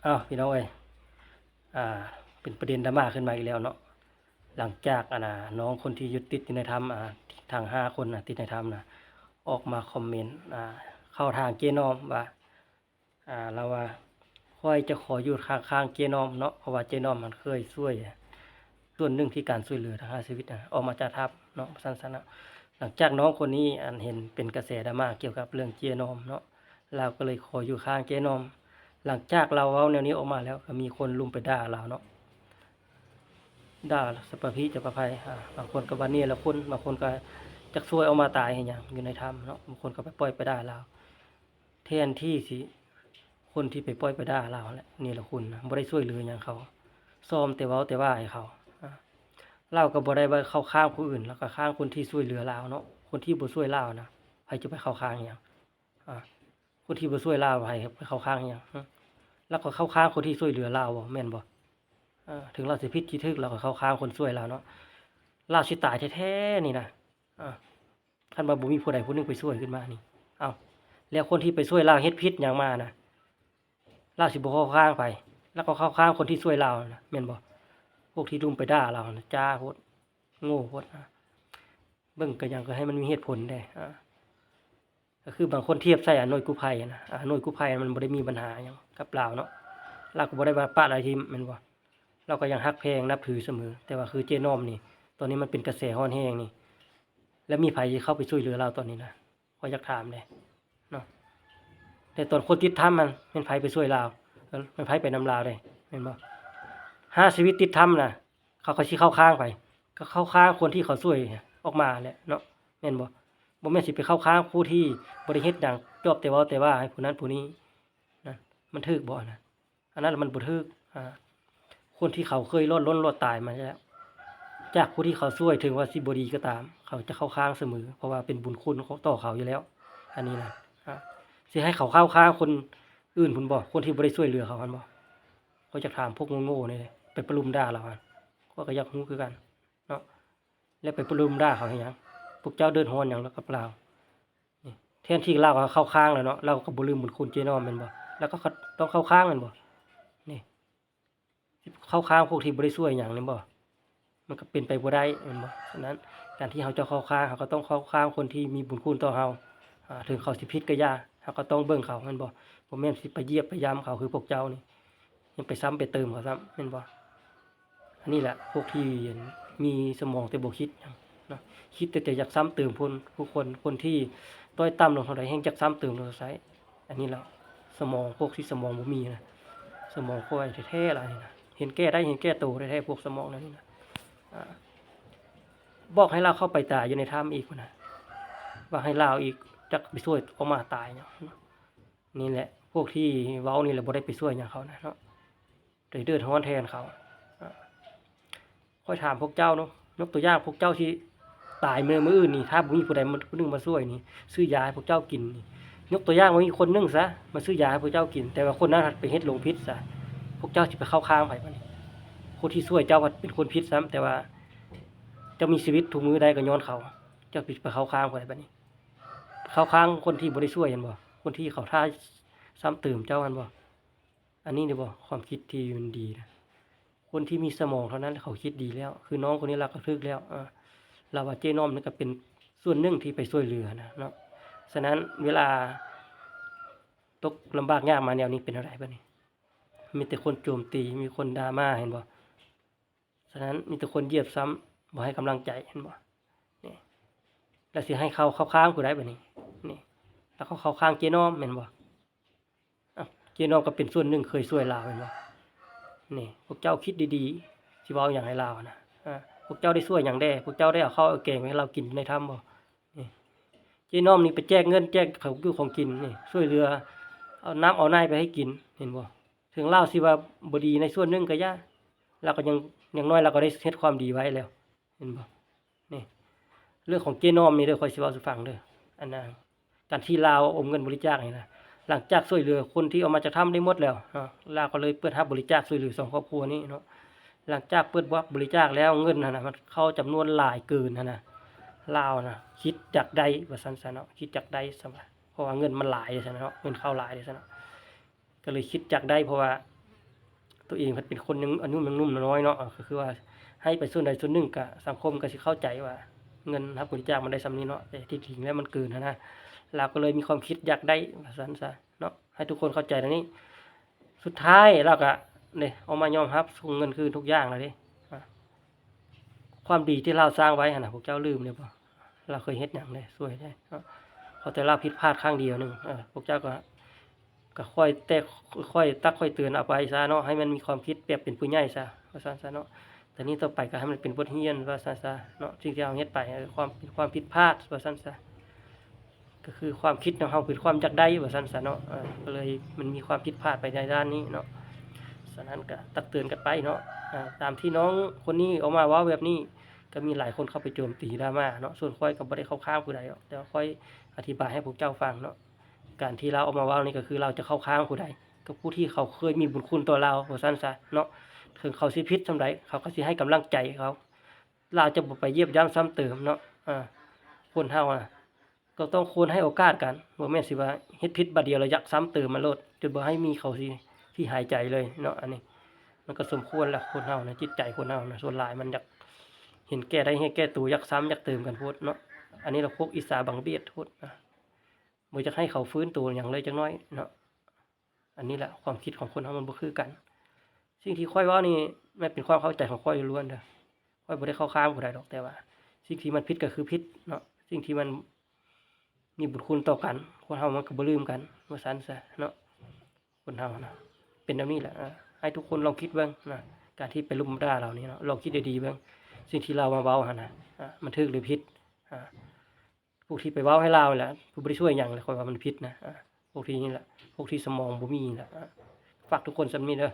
ອ້າວ ພີ່ນ້ອງເອີຍ ອ່າ ເປັນປະເດັນດຣາມາຂຶ້ນມາອີກແລ້ວເນາະ ຫຼັງຈາກ ອັນນ່າ ນ້ອງຄົນທີ່ຢູ່ຕິດຢູ່ໃນຖ້ຳ ອ່າ ທັງຫ້າຄົນນະ ຕິດໃນຖ້ຳນະ ອອກມາຄອມເມັນ ອ່າ ເຂົ້າທາງເຈ້ນ້ອມວ່າ ອ່າ ລາວວ່າ ຂ້ອຍຈະຂໍຢູ່ຂ້າງໆເຈ້ນ້ອມເນາະ ເພາະວ່າເຈ້ນ້ອມມັນເຄີຍຊ່ວຍ ສ່ວນໜຶ່ງທີ່ການຊ່ວຍເຫຼືອທັງຫ້າຊີວິດນະ ອອກມາຈາກຖ້ຳເນາະ ວ່າຊັ້ນຊະເນາະ. ຫຼັງຈາກນ້ອງຄົນນີ້ ອັນ ເຫັນເປັນກະແສດຣາມາກ່ຽວກັບເລື່ອງເຈ້ນ້ອມເນາະ ລາວກໍເລີຍຂໍຢູ່ຂ້າງເຈ້ນ້ອມ. ຫຼັງຈາກລາວເວົ້າແນວນີ້ອອກມາແລ້ວ ກໍມີຄົນລຸມໄປດ່າລາວເນາະ ດ່າສະປະພີຈະປະໄພ ອ່າ ບາງຄົນກໍວ່າເນລະຄຸນ ບາງຄົນກໍຈັກຊ່ວຍອອກມາຕາຍເຮັດຫຍັງຢູ່ໃນຖ້ຳເນາະ ບາງຄົນກໍໄປປ່ອຍໄປດ່າລາວ ແທນທີ່ຊິ ຄົນທີ່ໄປປ່ອຍໄປດ່າລາວຫັ້ນແຫຼະ ເນລະຄຸນນະ ບໍ່ໄດ້ຊ່ວຍເຫຼືອຫຍັງເຂົາ ຊອມແຕ່ເວົ້າແຕ່ວ່າໃຫ້ເຂົາ ອ່າ ລາວກໍບໍ່ໄດ້ວ່າເຂົ້າຂ້າງຜູ້ອື່ນ ລາວກໍຂ້າງຄົນທີ່ຊ່ວຍເຫຼືອລາວເນາະ ຄົນທີ່ບໍ່ຊ່ວຍລາວນະ ໃຜຈະໄປເຂົ້າຂ້າງຫຍັງ ອ່າ ຄົນທີ່ບໍ່ຊ່ວຍລາວໃຜໄປເຂົ້າຂ້າງຫຍັງ ລາວກໍເຂົ້າຂ້າງຄົນທີ່ຊ່ວຍເຫຼືອລາວບໍ່ ແມ່ນບໍ່? ເອີ ເຖິງລາວຊິຜິດຊິຖືກ ລາວກໍເຂົ້າຂ້າງຄົນຊ່ວຍລາວເນາະ ລາວຊິຕາຍແທ້ໆນີ້ນະ ອ່າ ຄັນວ່າບໍ່ມີຜູ້ໃດຜູ້ໜຶ່ງໄປຊ່ວຍຂຶ້ນມານີ້ ເອົ້າ ແລ້ວຄົນທີ່ໄປຊ່ວຍລາວເຮັດຜິດຫຍັງມານະ ລາວຊິບໍ່ເຂົ້າຂ້າງໃຜ ລາວກໍເຂົ້າຂ້າງຄົນທີ່ຊ່ວຍລາວນະ ແມ່ນບໍ່? ພວກທີ່ລຸມໄປດ່າລາວນະ ຈ້າໂພດ ໂງ່ໂພດນະ ເບິ່ງກໍຫຍັງກໍໃຫ້ມັນມີເຫດຜົນແດ່ ອ່າ ກໍຄືບາງຄົນທຽບໃສ່ ອາ ໜ່ວຍກູ້ໄພນະ ອາ ໜ່ວຍກູ້ໄພມັນບໍ່ໄດ້ມີບັນຫາຫຍັງກັບລາວເນາະ ລາວກໍບໍ່ໄດ້ວ່າປະລາວຖິ້ມ ແມ່ນບໍ່? ລາວກໍຍັງຮັກແພງນັບຖືສະເໝີ ແຕ່ວ່າຄືເຈ້ນ້ອມນີ້ ຕອນນີ້ມັນເປັນກະແສຮ້ອນແຮງນີ້ ແລ້ວມີໃຜຊິເຂົ້າໄປຊ່ວຍເຫຼືອລາວຕອນນີ້ນະ ຂ້ອຍຢາກຖາມເດ້ເນາະ. ແຕ່ຕອນຄົນຕິດຖ້ຳຫັ້ນ ແມ່ນໃຜໄປຊ່ວຍລາວ? ແມ່ນໃຜໄປນຳລາວເດ້ ແມ່ນບໍ່? ຫ້າຊີວິດຕິດຖ້ຳນະ ເຂົາ ເຂົາຊິເຂົ້າຂ້າງໃຜ? ກໍເຂົ້າຂ້າງຄົນທີ່ເຂົາຊ່ວຍອອກມາແຫຼະເນາະ ແມ່ນບໍ່? ບໍ່ແມ່ນຊິໄປເຂົ້າຂ້າງຜູ້ທີ່ບໍ່ໄດ້ເຮັດຫຍັງ ຈອບແຕ່ເວົ້າແຕ່ວ່າໃຫ້ຜູ້ນັ້ນຜູ້ນີ້ນະ ມັນຖືກບໍ່ຫັ້ນນະ? ອັນນັ້ນມັນບໍ່ຖືກ ອ່າ ຄົນທີ່ເຂົາເຄີຍລອດລົ້ນລອດຕາຍມາແລ້ວ ຈາກຜູ້ທີ່ເຂົາຊ່ວຍ ເຖິງວ່າຊິບໍ່ດີກໍຕາມ ເຂົາຈະເຂົ້າຂ້າງສະເໝີ ເພາະວ່າເປັນບຸນຄຸນຂອງ ຕໍ່ເຂົາຢູ່ແລ້ວ ອັນນີ້ນະ ອ່າ ຊິໃຫ້ເຂົາເຂົ້າຂ້າງຄົນອື່ນພຸ້ນບໍ່? ຄົນທີ່ບໍ່ໄດ້ຊ່ວຍເຫຼືອເຂົາຫັ້ນບໍ່? ຂ້ອຍຢາກຖາມພວກໂງ່ໆນີ້ເດ້ ໄປປະລຸມດ່າລາວຫັ້ນ ຂ້ອຍກໍຢາກຮູ້ຄືກັນເນາະ ແລ້ວໄປປະລຸມດ່າເຂົາເຮັດຫຍັງ? ພວກເຈົ້າເດືອດຮ້ອນຫຍັງລະກັບລາວ? ນີ້ ແທນທີ່ລາວກໍເຂົ້າຂ້າງແລ້ວເນາະ ລາວກໍບໍ່ລືມບຸນຄຸນເຈ້ນ້ອມແມ່ນບໍ່? ລາວກໍຕ້ອງເຂົ້າຂ້າງແມ່ນບໍ່? ນີ້ ຊິເຂົ້າຂ້າງພວກທີ່ບໍ່ໄດ້ຊ່ວຍຫຍັງແມ່ນບໍ່? ມັນກໍເປັນໄປບໍ່ໄດ້ແມ່ນບໍ່? ສະນັ້ນ ການທີ່ເຮົາຈະເຂົ້າຂ້າງ ເຮົາກໍຕ້ອງເຂົ້າຂ້າງຄົນທີ່ມີບຸນຄຸນຕໍ່ເຮົາ ອ່າ ເຖິງເຂົາຊິຜິດກໍຢ່າ ເຮົາກໍຕ້ອງເບິ່ງເຂົາແມ່ນບໍ່? ບໍ່ແມ່ນຊິໄປຢຽບໄປຢຳເຂົາຄືພວກເຈົ້ານີ້ ຍັງໄປຊ້ຳໄປເຕີມເຂົາຊ້ຳແມ່ນບໍ່? ອັນນີ້ແຫຼະ ພວກທີ່ມີສະໝອງແຕ່ບໍ່ຄິດຫຍັງເນາະ ຄິດແຕ່ຈະຢາກຊ້ຳເຕີມຄົນ ຜູ້ຄົນ ຄົນທີ່ຕ້ອຍຕ່ຳລົງເທົ່າໃດ ແຮ່ງຢາກຊ້ຳເຕີມລົງໃສ່ ອັນນີ້ແຫຼະ ສະໝອງ ພວກທີ່ສະໝອງບໍ່ມີນະ ສະໝອງຂ້ອຍແທ້ໆລະນີ້ນະ ເຫັນແກ່ໄດ້ເຫັນແກ່ໂຕແທ້ໆ ພວກສະໝອງແນວນີ້ນະ ອ່າ ບອກໃຫ້ລາວເຂົ້າໄປຕາຍຢູ່ໃນຖ້ຳອີກພຸ້ນນະ ວ່າໃຫ້ລາວອີກ ຈັກໄປຊ່ວຍອອກມາຕາຍຫຍັງ ນີ້ແຫຼະ ພວກທີ່ເວົ້ານີ້ແຫຼະ ບໍ່ໄດ້ໄປຊ່ວຍຫຍັງເຂົານະເນາະ ໄປເດືອດຮ້ອນແທນເຂົາ. ຂ້ອຍຖາມພວກເຈົ້າເນາະ ຍົກຕົວຢ່າງພວກເຈົ້າຊິຕາຍມື້ ມື້ອື່ນນີ້ ຖ້າບໍ່ມີຜູ້ໃດ ຜູ້ໜຶ່ງມາຊ່ວຍນີ້ ຊື້ຢາໃຫ້ພວກເຈົ້າກິນນີ້ ຍົກຕົວຢ່າງວ່າມີຄົນໜຶ່ງຊະ ມາຊື້ຢາໃຫ້ພວກເຈົ້າກິນ ແຕ່ວ່າຄົນນັ້ນໄປເຮັດລົງຜິດຊະ ພວກເຈົ້າຊິໄປເຂົ້າຂ້າງໃຜບາດນີ້? ຄົນທີ່ຊ່ວຍເຈົ້າພັດເປັນຄົນຜິດຊ້ຳ ແຕ່ວ່າເຈົ້າມີຊີວິດທຸກມື້ໄດ້ກໍຍ້ອນເຂົາ ເຈົ້າຊິໄປເຂົ້າຂ້າງຜູ້ໃດບາດນີ້? ເຂົ້າຂ້າງຄົນທີ່ບໍ່ໄດ້ຊ່ວຍຫັ້ນບໍ່? ຄົນທີ່ເຂົາຖ້າຊ້ຳເຕີມເຈົ້າຫັ້ນບໍ່? ອັນນີ້ແມ່ນບໍ່ຄວາມຄິດທີ່ມັນດີນະ? ຄົນທີ່ມີສະໝອງເທົ່ານັ້ນແຫຼະເຂົາຄິດດີແລ້ວ ຄືນ້ອງຄົນນີ້ລາວກໍຖືກແລ້ວ ເອີ ລາວວ່າເຈ້ນ້ອມນີ້ກໍເປັນສ່ວນໜຶ່ງທີ່ໄປຊ່ວຍເຫຼືອນະເນາະ. ສະນັ້ນເວລາຕົກລຳບາກຍາກມາແນວນີ້ເປັນແນວໃດບາດນີ້? ມີແຕ່ຄົນໂຈມຕີ ມີຄົນດ່າມາ ເຫັນບໍ່? ສະນັ້ນມີແຕ່ຄົນຢຽບຊ້ຳ ບໍ່ໃຫ້ກຳລັງໃຈ ເຫັນບໍ່? ນີ້ ແລ້ວຊິໃຫ້ເຂົາເຂົ້າຂ້າງຜູ້ໃດບາດນີ້? ນີ້ ແລ້ວເຂົາເຂົ້າຂ້າງເຈ້ນ້ອມແມ່ນບໍ່? ອ້າວ ເຈ້ນ້ອມກໍເປັນສ່ວນໜຶ່ງເຄີຍຊ່ວຍລາວແມ່ນບໍ່? ນີ້ ພວກເຈົ້າຄິດດີໆ ຊິເວົ້າຫຍັງໃຫ້ລາວນະ? ອາ ພວກເຈົ້າໄດ້ຊ່ວຍຫຍັງແດ່? ພວກເຈົ້າໄດ້ເອົາເຂົ້າເອົາແກງໄປໃຫ້ລາວກິນໃນຖ້ຳບໍ່? ນີ້ ເຈ້ນ້ອມນີ້ໄປແຈກເງິນແຈກເຂົ້າຢູ່ຂອງກິນນີ້ ຊ່ວຍເຫຼືອ ເອົານ້ຳເອົາໃນໄປໃຫ້ກິນ ເຫັນບໍ່? ເຖິງລາວຊິວ່າບໍ່ດີໃນສ່ວນໜຶ່ງກໍຢ່າ ລາວກໍຍັງ ຢ່າງໜ້ອຍລາວກໍໄດ້ເຮັດຄວາມດີໄວ້ແລ້ວ ເຫັນບໍ່? ນີ້ ເລື່ອງຂອງເຈ້ນ້ອມນີ້ເດີ ຂ້ອຍຊິເວົ້າສູ່ຟັງເດີ ອັນນ່າ ການທີ່ລາວອົມເງິນບໍລິຈາກນີ້ນະ ຫຼັງຈາກຊ່ວຍເຫຼືອຄົນທີ່ອອກມາຈາກຖ້ຳໄດ້ໝົດແລ້ວເນາະ ລາວກໍເລີຍເປີດຮັບບໍລິຈາກຊ່ວຍເຫຼືອສອງຄອບຄົວນີ້ເນາະ. ຫຼັງຈາກເປີດຮັບບໍລິຈາກແລ້ວ ເງິນຫັ້ນນະ ມັນເຂົ້າຈຳນວນຫຼາຍເກີນຫັ້ນນະ ລາວນະຄິດຢາກໄດ້ວ່າຊັ້ນຊະເນາະ ຄິດຢາກໄດ້ຊະວ່າ ເພາະວ່າເງິນມັນຫຼາຍຊັ້ນເນາະ ເງິນເຂົ້າຫຼາຍຊັ້ນເນາະ ກໍເລີຍຄິດຢາກໄດ້ ເພາະວ່າ ຕົວເອງພັດເປັນຄົນຍັງອາຍຸຍັງໜຸ່ມນ້ອຍເນາະ ກໍຄືວ່າໃຫ້ໄປສ່ວນໃດສ່ວນໜຶ່ງ ກໍສັງຄົມກໍຊິເຂົ້າໃຈວ່າເງິນຮັບບໍລິຈາກມັນໄດ້ສ່ຳນີ້ເນາະ ແຕ່ທີ່ຈິງແລ້ວມັນເກີນຫັ້ນນະ. ລາວກໍເລີຍມີຄວາມຄິດຢາກໄດ້ວ່າຊັ້ນຊະເນາະ ໃຫ້ທຸກຄົນເຂົ້າໃຈແນວນີ້. ສຸດທ້າຍລາວກໍເດ້ອອກມາຍອມຮັບ ສົ່ງເງິນຄືນທຸກຢ່າງແລ້ວເດ້. ຄວາມດີທີ່ລາວສ້າງໄວ້ຫັ້ນນະ ພວກເຈົ້າລືມແລ້ວບໍ່? ລາວເຄີຍເຮັດຫຍັງເດ້ ຊ່ວຍໄດ້ເນາະ. ເພາະແຕ່ລາວຜິດພາດຄັ້ງດຽວໜຶ່ງ ເອີ ພວກເຈົ້າກໍ ກໍຄ່ອຍແຕກ ຄ່ອຍຕັກຄ່ອຍເຕືອນເອົາໄປຊະເນາະ ໃຫ້ມັນມີຄວາມຄິດແບບເປັນຜູ້ໃຫຍ່ຊະ ວ່າຊັ້ນຊະເນາະ. ແຕ່ນີ້ຕໍ່ໄປກໍໃຫ້ມັນເປັນບົດຮຽນ ວ່າຊັ້ນຊະເນາະ. ສິ່ງທີ່ເຮົາເຮັດໄປ ເອີ ຄວາມ ເປັນຄວາມຜິດພາດ ວ່າຊັ້ນຊະ ກໍຄືຄວາມຄິດຂອງເຮົາ ຄືຄວາມຢາກໄດ້ ວ່າຊັ້ນຊະເນາະ. ເອີ ກໍເລີຍມັນມີຄວາມຜິດພາດໄປໃນດ້ານນີ້ເນາະ. ສະນັ້ນກໍຕັກເຕືອນກັນໄປເນາະ. ເອີ ຕາມທີ່ນ້ອງຄົນນີ້ອອກມາເວົ້າແບບນີ້ ກໍມີຫຼາຍຄົນເຂົ້າໄປໂຈມຕີ ດຣາມາເນາະ. ສ່ວນຂ້ອຍກໍບໍ່ໄດ້ເຂົ້າຂ້າງຜູ້ໃດດອກ ແຕ່ວ່າຂ້ອຍອະທິບາຍໃຫ້ພວກເຈົ້າຟັງເນາະ. ການທີ່ລາວອອກມາເວົ້ານີ້ ກໍຄືລາວຈະເຂົ້າຂ້າງຜູ້ໃດ? ກໍຜູ້ທີ່ເຂົາເຄີຍມີບຸນຄຸນຕໍ່ລາວ ວ່າຊັ້ນຊະເນາະ. ເຖິງເຂົາຊິຜິດສ່ຳໃດ ເຂົາກໍຊິໃຫ້ກຳລັງໃຈເຂົາ. ລາວຈະບໍ່ໄປຢຽບຢ່ຳຊ້ຳເຕີມເນາະ. ອາ ຄົນເຮົານະ ກໍຕ້ອງຄວນໃຫ້ໂອກາດກັນ ບໍ່ແມ່ນຊິວ່າເຮັດຜິດບາດດຽວແລ້ວຢາກຊ້ຳເຕີມມັນໂລດ ຈົນບໍ່ໃຫ້ມີເຂົາຊິ ທີ່ຫາຍໃຈເລີຍເນາະ. ອັນນີ້ມັນກໍສົມຄວນແຫຼະ ຄົນເຮົານະ ຈິດໃຈຄົນເຮົານະ ສ່ວນຫຼາຍມັນຢາກເຫັນແກ່ໄດ້ ເຫັນແກ່ໂຕ ຢາກຊ້ຳຢາກເຕີມກັນໂພດເນາະ. ອັນນີ້ລະພວກອິດສາບັງບຽດໂພດນະ ບໍ່ຢາກໃຫ້ເຂົາຟື້ນໂຕຫຍັງເລີຍຈັກໜ້ອຍເນາະ. ອັນນີ້ແຫຼະ ຄວາມຄິດຂອງຄົນເຮົາມັນບໍ່ຄືກັນ. ສິ່ງທີ່ຂ້ອຍເວົ້ານີ້ ມັນເປັນຄວາມເຂົ້າໃຈຂອງຂ້ອຍລ້ວນໆເດີ. ຂ້ອຍບໍ່ໄດ້ເຂົ້າຂ້າງຜູ້ໃດດອກ ແຕ່ວ່າສິ່ງທີ່ມັນຜິດກໍຄືຜິດເນາະ. ສິ່ງທີ່ມັນມີບຸນຄຸນຕໍ່ກັນ ຄົນເຮົາມັນກໍບໍ່ລືມກັນ ວ່າຊັ້ນຊະເນາະ. ຄົນເຮົານະ ເປັນແນວນີ້ແຫຼະ. ອາ ໃຫ້ທຸກຄົນລອງຄິດເບິ່ງນະ ການທີ່ໄປລຸມດ່າລາວນີ້ເນາະ ລອງຄິດດີໆເບິ່ງ ສິ່ງທີ່ລາວມາເວົ້າຫັ້ນນະ ອາ ມັນຖືກຫຼືຜິດ. ອາ ພວກທີ່ໄປເວົ້າໃຫ້ລາວນີ້ແຫຼະ ຜູ້ບໍ່ໄດ້ຊ່ວຍຫຍັງເລີຍ ຂ້ອຍວ່າມັນຜິດນະ. ອາ ພວກທີ່ນີ້ແຫຼະ ພວກທີ່ສະໝອງບໍ່ມີນີ້ແຫຼະ. ອາ ຝາກທຸກຄົນສ່ຳນີ້ເດີ.